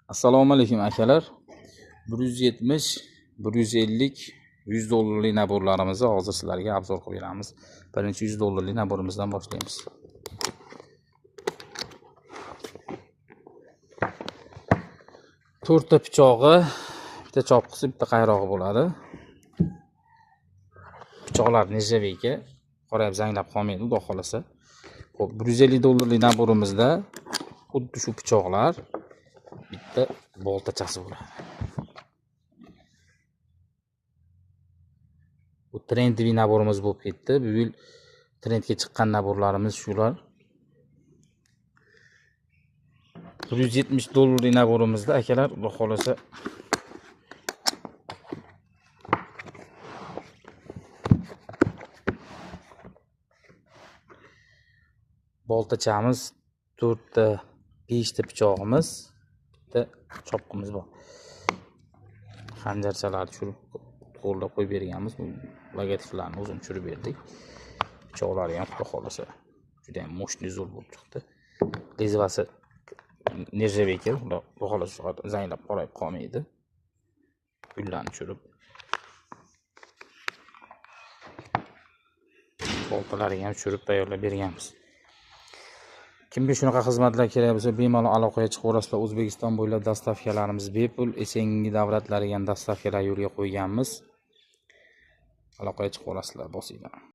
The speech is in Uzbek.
Assalomu alaykum akalar. 170, 150, 100 dollarlik набор larimizni hozir sizlarga обзор qilib beramiz. Birinchi 100 dollarlik набор imizdan boshlaymiz. To'rtta pichog'i, bitta chopqisi, bitta qayrog'i bo'ladi. Pichoqlar нержавейка, qorayib zanglab qolmaydi, xudo xolasa. Xo'p, 150 dollarlik набор imizda xuddi shu pichoqlar, bitta boltachasi bo'ladi. Bu трендовый набор imiz bo'lib ketdi. Bu yil trendga chiqqan набор larimiz shular. 170 dollarlik набор imizda akalar, xudo xolasa, boltachamiz, to'rtta, beshta pichog'imiz, bitta chopqimiz bor. Xanjarchalarni tushirib to'g'irlab qo'yib berganmiz. Bu logotiplarni o'zini tushirib berdik. Pichoqlari ham xudo xolasa juda ham мощный, zo'r bo'lib chiqdi. Лезвие si нержавейка, xudo xohlasa zanglab qorayib qolmaydi. Gullarni tushirib, boltalariga ham tushirib tayyorlab berganmiz. Kimga shunaqa xizmatlar kerak bo'lsa, bemalol aloqaga chiqaverasizlar. O'zbekiston bo'ylab доставка larimiz bepul, СНГ davlatlariga ham доставка lar yo'lga qo'yganmiz. Aloqaga chiqaverasizlar, bosinglar.